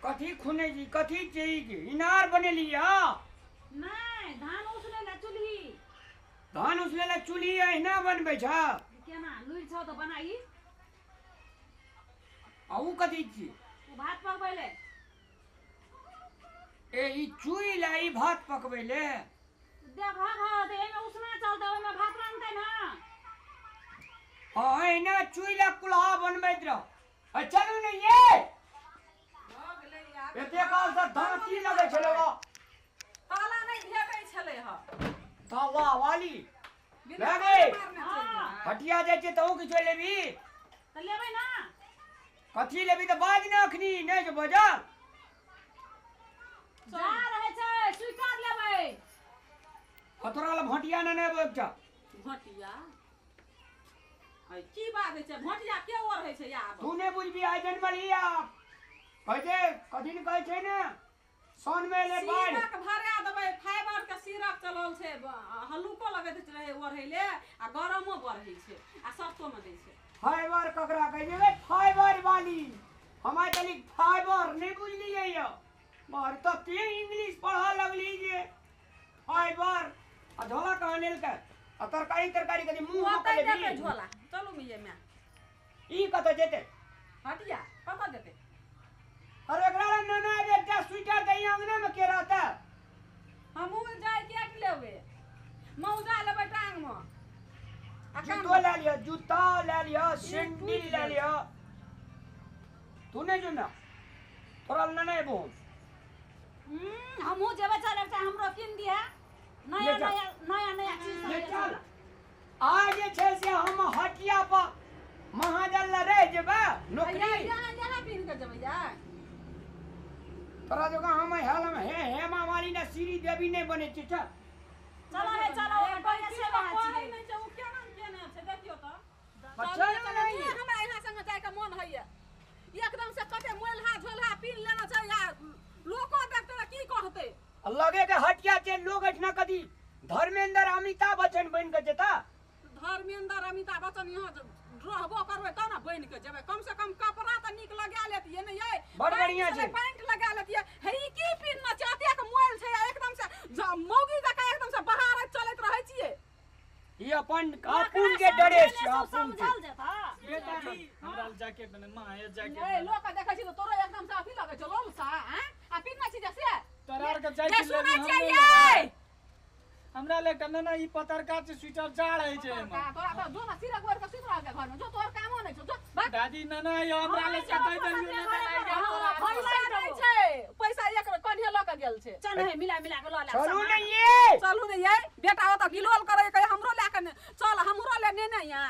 कथी खुने जी कथी चाहिए इनार बनेलिया नहीं धान उसले ला चूल्ही धान उसले ला चूल्ही अहिना बनबै छ केना लुरि छ त बनाई आ उ कथी छी उ भात पकबै ले ए ई चूई ला ई भात पकबै ले देख हां दे एमे उसना चलतै ओमे भात रान्हतै ना हां अहिना चूई ला कुल्हा बनबैत रह आ चलू ने ये एते काल से धान की लगै छलै ताला नै भेटै छलै ह ताला वाली लगे हटिया जाइ छै तहु किछो लेबी त लेबै ना कथी लेबी त बाज ने अखनी नै जो बजल जा रहै छै स्वीकार लेबै तोरा ल भटिया ने नै बच्चा भटिया ऐ की बात है छै भटिया के ओढ़ै छै आब तू नै बुझबी आइ जनमली आप कहै छै कथी ने कहै छै ने सन में ले बाढ़ सीरक भरा देबै फाइबर के सीरक चलल छै हल्लुको लगैत रहे ओढ़ै ले आ गरमो बढ़ै छै आ सस्तो में दै छै फाइबर ककरा कहै छै फाइबर वाली हम आइ तलिक फाइबर नै बुझलियै यौ बाहर तऽ ते इंग्लिश पढ़ऽ लगली जे फाइबर आ झोला कहाँ लेलकै आ तरकारी तरकारी कथी मुँह ओतै देतै झोला चलू मिये मैं ई कतऽ जेतै हटिया कतऽ जेतै अरे एकरा ला नाना एकटा स्वेटर दही अंगना में के रहता हमहू जाय के लेबै मौजा लेबै टांग में जूतो ले लियो जूता ले लियो सैंडल ले लियो तू नहीं जो ना तोरा ला नाना एबो हमहू जेबै चल एकटा हमरो किन दिहे नया नया नया नया चीज ले चल आज जे छै से हम हटिया पर महाजन ला रह जेबै नौकरी यहाँ यहाँ पिन के जेबै यार तोरा जगह हम हेल में हे हेमा वाली ना सीरी देवी नहीं बने छै चल चलो हे चलो ओकर से कहै नै छै उ केना केना छै देखियो त चल नहीं हमरा यहाँ संग जाय के मन होइए एकदम से कते मोलहा झोलहा पीन लेना छै या लोको देखते त की कहते लगे के हटिया छै लोग एठना कदी धर्मेंद्र अमिताभ बच्चन बन के जेता धर्मेंद्र अमिताभ बच्चन यहाँ रहबो करबै तब ना बन के जेबै कम से कम कपड़ा त नीक लगा लेतियै ने यै बड़ बढ़िया छै पैंट लगा लेतियै हे ई की पिन्हना छै अतेक मोल छै एकदम से मौगी जकाँ एकदम से बहारत चलैत रहै छियै ई अपन अपुन के ड्रेस छै अपुन समझल जेता बेटा हमरा जैकेट ने मां ये जैकेट ए लोक के देखै छी त तोरो एकदम से अथी लगै छौ लोलसा हैं आ पिन्हना छी जे से तोरा आर के जैकेट सुनै छियै हमरा ले कन्ना ना ई पतरका छै स्वेटर जाड़ है छै एमे तोरा त जो ना सिरक ओढ़ के सुति रहल छै घर में जो तोर कामो नै छौ जो दादी नाना यो हमरा ले सताई देलियो ना पैसा नै छै पैसा एक कन्हे ल के गेल छै चल हे मिला मिला के ल ले चलू नै ये चलू नै ये बेटा ओत गिलोल करे के हमरो ले के चल हमरो ले नेने या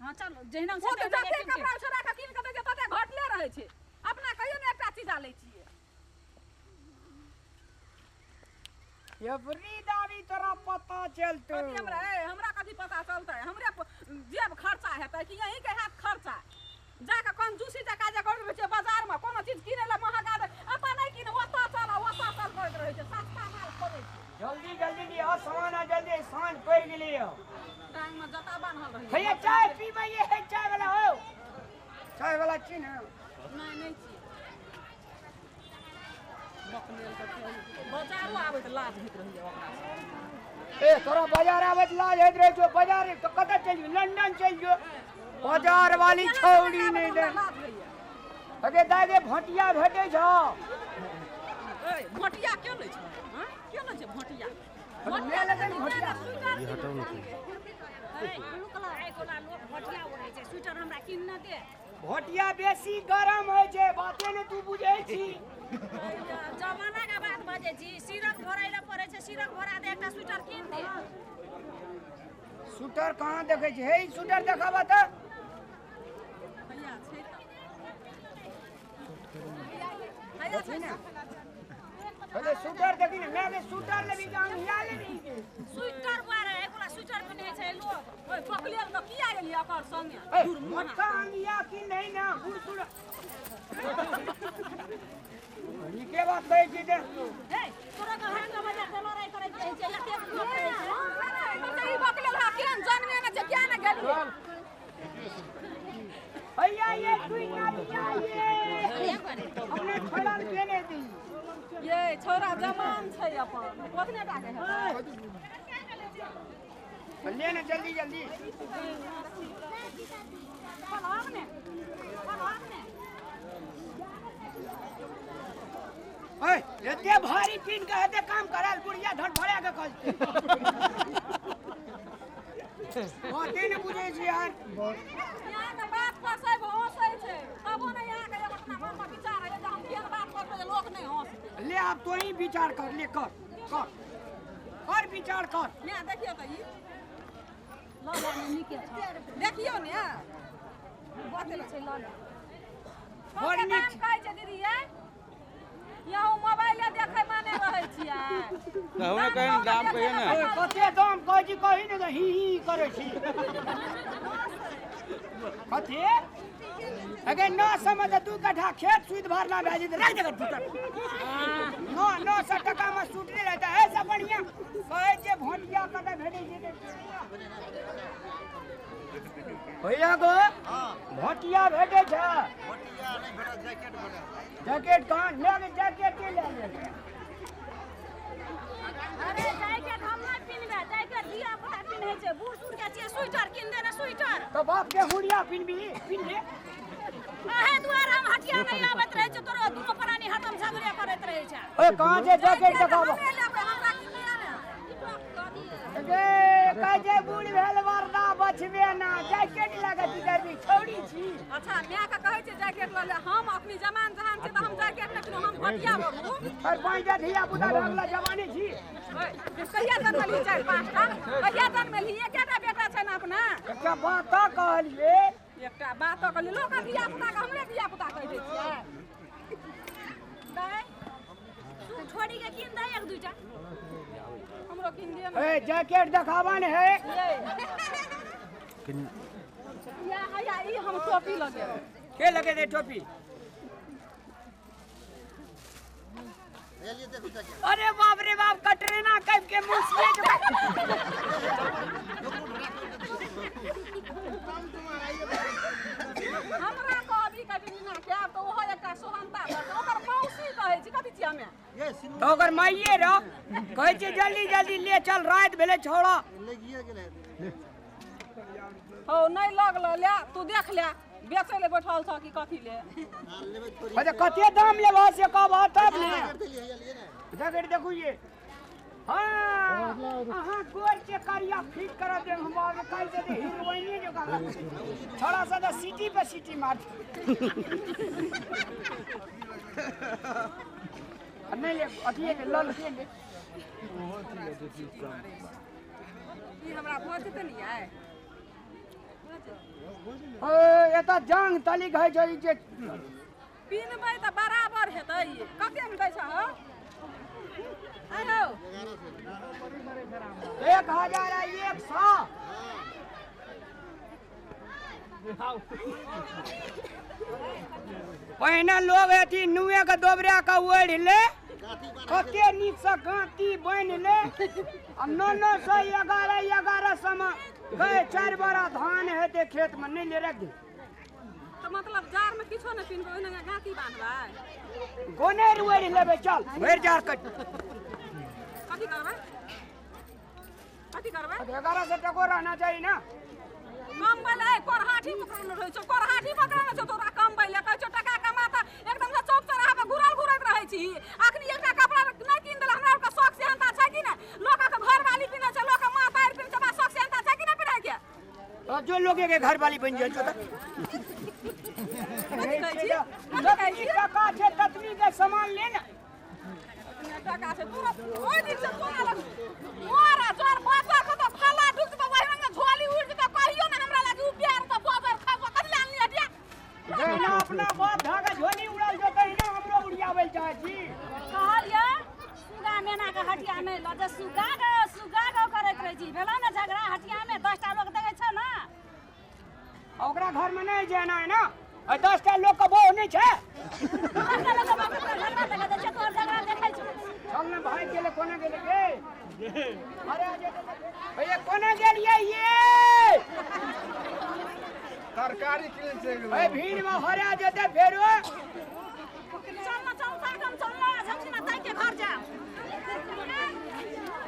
हां चल जहिना ओ त जते कपड़ा छोड़ा के कीन के दे तते घटले रहै छै अपना कहियो ने एकटा चीज आ लै छियै एवरी दादी तोरा पता चलतौ कथी हमरा ए हमरा कथी पता चलतै हमरे जेब खर्चा हेतै कि यहीं के हैत खर्चा जाके कंजूसी जकाँ जे करैत रहै छै बाजार में कोनो चीज किनै लए महगा दै एतऽ नहि किन ओतऽ चल ओतऽ चल करैत रहै छै सस्ता माल खोजै छै जल्दी जल्दी लिअ सामान आ जल्दी साँझ पड़ि गेलै यौ टांग में जता बान्हल रहै भैया चाय पीबै ये है चाय वाला हो चाय वाला छी ने नहि नहि छी बाजारो आबैत लाज होइत रहैए ओकरा ए तोरा बाजार आबैत लाज होइत रहै छौ बाजार तो कतऽ चलि जो लंदन चलि जो बाजार वाली छौड़ी नहि दे अगे दाइ गे भटिया भेटै छौ ए भटिया के लै छौ हां के लै छै भटिया ले लेतै भटिया ई हटाउ ने ए ब्लू कलर आइ कोला लोक भटिया ओढ़ै छै स्वेटर हमरा किन न दे भटिया बेसी गरम होइ छै बाते ने तू बुझै छी जमाना के बात बजै छी सिरक भरै ला पड़ै छै सिरक भरा दे एकटा स्वेटर किन दे स्वेटर कहाँ देखै छी हे स्वेटर देखाबा त भैया छै त भैया छै ने अरे स्वेटर देखी ने मैं के स्वेटर लेबी त अंगिया लेबी स्वेटर बारे एकला स्वेटर पिन्है छै लोग ओइ पकलेल त किया गेलियै ओकर संगे दूर मोटका अंगिया की नहीं ना बुढ़ सुड़ नीके बात कहै छी जे हे तोरा के हाथ के बजा के लड़ाई करैत रहै छै एते लोक कहै छै ई बकलेल हा केहन जनमे ने छै किया ने गेलियै भैया ये दुनिया ये अपने छोड़ल के छौड़ा जवान छै अपन ओतने टा के हेतै। ले ना जल्दी जल्दी। ओए एते भारी पीन के हेते काम करल बुढ़िया धड़फड़ा के कहलकै। बाते ने बुझै छी यार। यहाँ के बात फसै हंसै छै तबो ने यहाँ के अपना मन में विचार है जे हम केहन बात करबै जे लोक नहि हंसतै। ले आब तो ही विचार कर ले, कर कर कर विचार कर। ने देखियो त ई ल ल नीके छै, देखियो ने बड़ छै ल ल। बड़ नीक दाम कहै छै दीदी ये, यहू मोबाइले देखै माने रहै छियै। कहू ने कहीं दाम कहियो ने। कते दाम कहै छी कही ने ही ही करै छी। कथी अगर 900 में 2 कट्ठा खेत सुध भरना भए जेतै, राखि देगा टूटल। 900 टका में सूट नहि रहतै। ऐसा बढ़िया कहै छै भोटिया कतऽ भेटै छै भैया गो? भोटिया भेटै छै? भोटिया नहि भेटत, जैकेट भेटत। जैकेट कहाँ ले? जैकेट के ले ले। अरे जैकेट हम नहि पिन्हबै, जैकेट धिया पुता पिन्है छै, बूढ़ सूढ़ के छियै। स्वेटर किन दे ने स्वेटर। तो बाप के हुड़िया पिन्हबी पिन्ह ले। अहे दुआर हम हटिया नहि आबैत रहै छै, तोरो दुनू प्राणी हरदम झगड़े करैत रहै छै। ओए कहाँ छै जैकेट देखाबो? हमरा किन दिया ने। गे कहै छै बूढ़ भेल मरदा बचबे ना, जैकेट लगा की करबी छौड़ी छी। अच्छा माय के कहै छै जैकेट ल ले, हम अपनी जवान जहान छै त हम जैकेट नहि किनू, हम भटिया बाबू। और पाँचटा धिया पुता भऽ गेला जवानी छी। कहिया जन्मलही? 4-5 टा कहिया जन्मलही? एकेटा बेटा छै ने अपना। एकटा बात तऽ कहलियै। एकटा बात तऽ कहलियै, लोक धिया पुता के हमरे धिया पुता कहि दै छियै। तू छोड़ी के किन दे एक दूटा, हमरो किन दिअ ने। ए जैकेट देखाबा ने है। या हैया ई हम टोपी लगेबै। के लगेतै टोपी? अरे बाप रे बाप, कटरीना कैफ के मुंह से हमरा कहबी कटरीना कैफ तऽ ओहो एकटा सोहनता बड़ ओकर मौसी कहै छी। कथी छियै हमे? तो ओकर माइये रह कहै छै जल्दी जल्दी ले चल, राति भेलै छौड़ा। हौ नहि लगल, ले तू देख ले, बेचै ले बैठल छ कि कथी ले? अच्छा कते दाम लेबह से कहबह तब ने। जैकेट देखू ये। हाँ अहाँ गोर के करिया फिट करा देब हम, काल्हि से हीरोइने जकाँ छौड़ा सब तऽ सीटी पे सीटी मार। नहीं ले अथी ले ल ले। ई हमरा भऽ जेतै ने यार। ओए एतऽ जांग तली घै छै जे पिन्हबै तऽ बराबर हेतै। कते मे दै छह? आरो 1100। पहिने लोग अथी नुए के दोबरा के ओढ़ि ले, कते नीक से गाँती बान्हि ले, आ 900 1100 में गए 4 बोरा धान हेतै खेत में। नहि ले रख दे। तऽ मतलब जाड़ में किछो नहि पिन्हबै, ओहिना गाँती बान्हबै, गोनेर ओढ़ि लेबै। चल भरि जाड़ कट। कथी करबै? कथी करबै? 1100 टको रहना चाही ना। कम्बल है कोरहाठी पकड़ने रहै छौ, कोरहाठी पकड़ने छौ तोरा कम्बल ले। कहै छौ टका कमाता एकदम से चौक चौराहा पर घुरल घुरैत रहै छी। अखनी एकटा कपड़ा नहि कीन देला हमरा आरके शौक सेहनता छै कि नहि? लोकक घरवाली पिन्है छै, लोकक माँ तारि पिन्है छै, शौक सेहनता छै कि नहि पिन्है के? तो जो लोग के घर वाली बन जाइ छौ तऽ कथी कहै छी? कथी कहै छी? टका छै ततनी के सामान ले ने। टका छै तोरा ओहि दिन से तोरा लग मोरा जोर बाजा खतो फला ढुक जेतौ, ओहि रंग झोली उड़ि जेतौ। कहियो ने हमरा लागी उ प्यार तऽ बजर खसो कथी ले आनली हटिया? जहिना अपना बाप धागा झोली उड़ल छौ तहिना हमरो उड़ियाबै चाहै छी। कहलियै सुगा मेना के हटिया नहि लऽ जे सुगा गो सुगा गो करैत रहै छी। भेलौ ने झगड़ा हटिया में, 10टा लोक देखै छौ ने। ओकरा घर में नहि जाना है ना, 10टा लोक के बोह नहि छै। 10टा लोक के बाप तोरा झगड़ा देखै छै, तोहर झगड़ा देखै छौ। चल ने भागि गेलै, कोना गेलै गे? अरे भैया कोना गेलियै ये? तरकारी किनै चलि गेलै। भीड़ में हरा जेतै फेरो। चल ना चल, सागम चल ना, झमसिना ताइ के घर जा।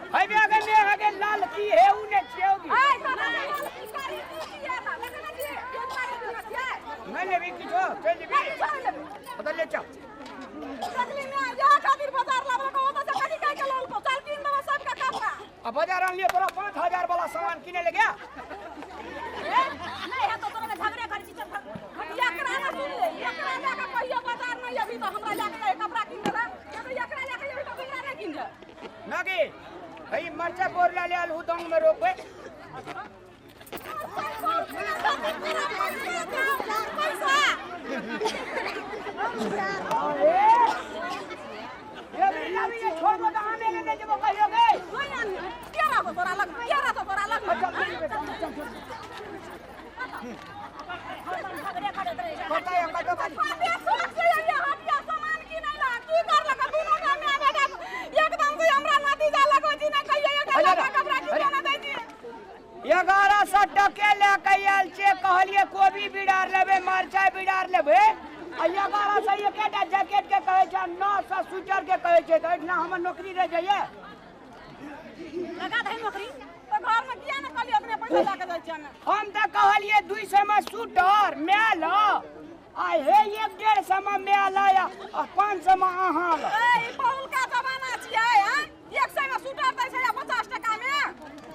है बे अगे मे अगे लाल की हे उ ने छियौ की। ऐ तोरा की करी की किया ना लेकिन की के करी की छियै? नहीं लेबी किछो, चल जेबी। नहीं छोड़ लेबे। पता ले चल। देखली ने या खातिर बाजार लाबल को ओतऽ से कथी कह के लौलको चल कीन देबो सबके कपड़ा। आ बाजार आनलियै तोरा 5000 वाला सामान किने ले गया। नहीं है तो तोरा में झगड़े करै छी, चल भाग। एकरा ना सुन ले, एकरा लए के कहियो बाजार नहीं अभी तो हमरा लए के कपड़ा कीन देला, तो एकरा लए के अभी तो हमरा नहीं कीन दे। ना की हई मरचा बोर ला ले आलू दंग में रोपे। पैसा ये बिल्ला भी ये छोड़ दो तो आने ले जेबो कहियो गे। नहीं आनी के रहतो तोरा लग, के रहतो तोरा लग? चल चल चल चल। हरदम झगड़े करैत रहै छै। कतऽ या कतऽ बाली? बापे सोच के ये हटिया सामान किनै ला की करलक दुनू टा my बेटा एकदम से हमरा नतीजा लगो छी नै कहियो एकटा लड़का कपड़ा किनो ना दै छी। 1100 टके लए के आयल छियै, कहलियै कोबी बिडार लेबै, मरचाइ बिडार लेबै, आ 1100 एकेटा जैकेट के कहै छै, 900 स्वेटर के कहै छै, तऽ एहिठिना हमर नौकरी रहि जाइए। लगा दही नौकरी। तो घर में किया ने कहलियै अपने पैसा लए के जाइ छियै ने? हम तऽ कहलियै 200 में स्वेटर my ल, आ हे 150 में my ल आ 500 में अहाँ ल। ए ई बहुलका जमाना छियै हैं, 100 में स्वेटर दै छै आ 50 टका में।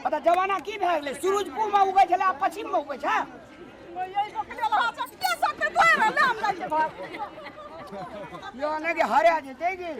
पता जमाना की भए गेलै, सूरजपुर में उगै छलै आ पश्चिम में उगै छै। यही बकले लहा छै के सकते तोय रहले हम जाइ छियै घर। यो ने कि हरा जेतै की।